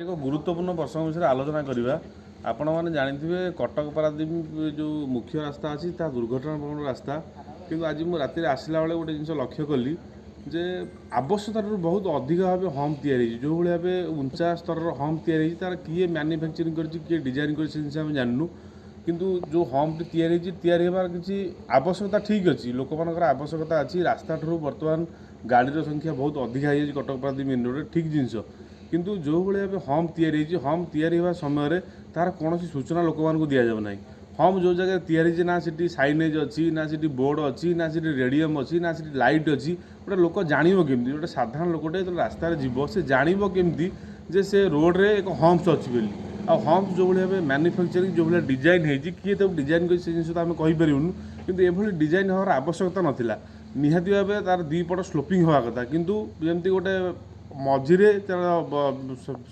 ଏକ ଗୁରୁତ୍ୱପୂର୍ଣ୍ଣ ପ୍ରସଙ୍ଗ ବିଷୟରେ ଆଲୋଚନା କରିବା। ଆପଣମାନେ ଜାଣିଥିବେ, କଟକ ପାରାଦ୍ୱୀପ ଯେଉଁ ମୁଖ୍ୟ ରାସ୍ତା ଅଛି, ତାହା ଦୁର୍ଘଟଣା ପ୍ରବଣ ରାସ୍ତା। କିନ୍ତୁ ଆଜି ମୁଁ ରାତିରେ ଆସିଲା ବେଳେ ଗୋଟେ ଜିନିଷ ଲକ୍ଷ୍ୟ କଲି ଯେ ଆବଶ୍ୟକତାଠାରୁ ବହୁତ ଅଧିକ ଭାବେ ହମ୍ପ ତିଆରି ହେଇଛି। ଯେଉଁଭଳି ଭାବେ ଉଞ୍ଚା ସ୍ତରର ହମ୍ପ ତିଆରି ହେଇଛି, ତାର କିଏ ମ୍ୟାନୁଫ୍ୟାକ୍ଚରିଂ କରିଛି, କିଏ ଡିଜାଇନ୍ କରିଛି, ସେ ଜିନିଷ ଆମେ ଜାଣିନୁ। କିନ୍ତୁ ଯେଉଁ ହମ୍ପଟି ତିଆରି ହେଇଛି, ତିଆରି ହେବାର କିଛି ଆବଶ୍ୟକତା ଠିକ୍ ଅଛି, ଲୋକମାନଙ୍କର ଆବଶ୍ୟକତା ଅଛି। ରାସ୍ତାଠାରୁ ବର୍ତ୍ତମାନ ଗାଡ଼ିର ସଂଖ୍ୟା ବହୁତ ଅଧିକା ହେଇଯାଇଛି କଟକ ପାରାଦ୍ୱୀପ ମେନ୍ ରୋଡ଼ରେ, ଠିକ୍ ଜିନିଷ। କିନ୍ତୁ ଯେଉଁଭଳି ଭାବେ ହମ୍ପ ତିଆରି ହେଇଛି, ହମ୍ପ ତିଆରି ହେବା ସମୟରେ ତାହାର କୌଣସି ସୂଚନା ଲୋକମାନଙ୍କୁ ଦିଆଯାଉ ନାହିଁ। ହମ୍ପ ଯେଉଁ ଜାଗାରେ ତିଆରି ହେଇଛି, ନା ସେଠି ସାଇନେଜ୍ ଅଛି, ନା ସେଠି ବୋର୍ଡ଼ ଅଛି, ନା ସେଠି ରେଡ଼ିୟମ୍ ଅଛି, ନା ସେଠି ଲାଇଟ୍ ଅଛି। ଗୋଟେ ଲୋକ ଜାଣିବ କେମିତି? ଗୋଟେ ସାଧାରଣ ଲୋକଟେ ଯେତେବେଳେ ରାସ୍ତାରେ ଯିବ, ସେ ଜାଣିବ କେମିତି ଯେ ସେ ରୋଡ଼ରେ ଏକ ହମ୍ପସ୍ ଅଛି ବୋଲି? ଆଉ ହମ୍ପସ୍ ଯେଉଁଭଳି ଭାବେ ମ୍ୟାନୁଫ୍ୟାକ୍ଚରିଂ, ଯେଉଁଭଳିଆ ଡିଜାଇନ୍ ହେଇଛି, କିଏ ତାକୁ ଡିଜାଇନ୍ କରିଛି, ସେ ଜିନିଷ ତ ଆମେ କହିପାରିବୁନୁ। କିନ୍ତୁ ଏଭଳି ଡିଜାଇନ୍ ହେବାର ଆବଶ୍ୟକତା ନଥିଲା। ନିହାତି ଭାବେ ତାର ଦୁଇ ପଟ ସ୍ଲୋପିଂ ହେବା କଥା। କିନ୍ତୁ ଯେମିତି ଗୋଟେ ମଝିରେ ତାର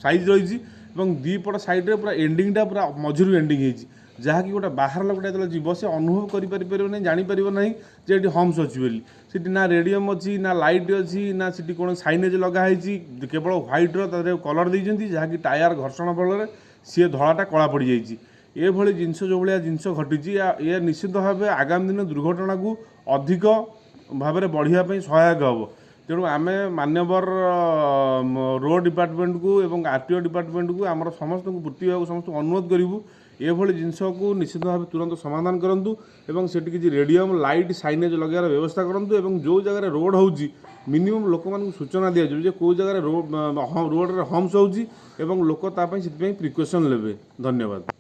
ସାଇଜ୍ ରହିଛି ଏବଂ ଦୁଇ ପଟ ସାଇଡ଼୍ରେ ପୁରା ଏଣ୍ଡିଂଟା ପୁରା ମଝିରୁ ଏଣ୍ଡିଂ ହେଇଛି, ଯାହାକି ଗୋଟେ ବାହାର ଲୋକଟା ଯେତେବେଳେ ଯିବ, ସେ ଅନୁଭବ କରିପାରିପାରିବ ନାହିଁ, ଜାଣିପାରିବ ନାହିଁ ଯେ ଏଠି ହମ୍ପସ୍ ଅଛି ବୋଲି। ସେଠି ନା ରେଡ଼ିୟମ୍ ଅଛି, ନା ଲାଇଟ୍ ଅଛି, ନା ସେଠି କୌଣସି ସାଇନେଜ୍ ଲଗା ହେଇଛି। କେବଳ ହ୍ୱାଇଟ୍ର ତା ଦେହରେ କଲର୍ ଦେଇଛନ୍ତି, ଯାହାକି ଟାୟାର ଘର୍ଷଣ ଫଳରେ ସିଏ ଧଳାଟା କଳା ପଡ଼ିଯାଇଛି। ଏଭଳି ଜିନିଷ, ଯେଉଁଭଳିଆ ଜିନିଷ ଘଟିଛି, ଏ ନିଶ୍ଚିତ ଭାବେ ଆଗାମୀ ଦିନ ଦୁର୍ଘଟଣାକୁ ଅଧିକ ଭାବରେ ବଢ଼ିବା ପାଇଁ ସହାୟକ ହେବ। ତେଣୁ ଆମେ ମାନ୍ୟବର ରୋଡ଼ ଡିପାର୍ଟମେଣ୍ଟକୁ ଏବଂ ଆରଟିଓ ଡିପାର୍ଟମେଣ୍ଟକୁ, ଆମର ସମସ୍ତଙ୍କୁ, ପୂର୍ତ୍ତ ବିଭାଗକୁ, ସମସ୍ତଙ୍କୁ ଅନୁରୋଧ କରିବୁ, ଏଭଳି ଜିନିଷକୁ ନିଶ୍ଚିତ ଭାବେ ତୁରନ୍ତ ସମାଧାନ କରନ୍ତୁ ଏବଂ ସେଠି କିଛି ରେଡ଼ିୟମ୍, ଲାଇଟ୍, ସାଇନେଜ୍ ଲଗାଇବାର ବ୍ୟବସ୍ଥା କରନ୍ତୁ। ଏବଂ ଯେଉଁ ଜାଗାରେ ରୋଡ଼ ହେଉଛି, ମିନିମମ୍ ଲୋକମାନଙ୍କୁ ସୂଚନା ଦିଆଯିବ ଯେ କେଉଁ ଜାଗାରେ ରୋଡ଼ରେ ହମ୍ପସ୍ ହେଉଛି ଏବଂ ଲୋକ ତା ପାଇଁ ସେଥିପାଇଁ ପ୍ରିକସନ୍ ନେବେ। ଧନ୍ୟବାଦ।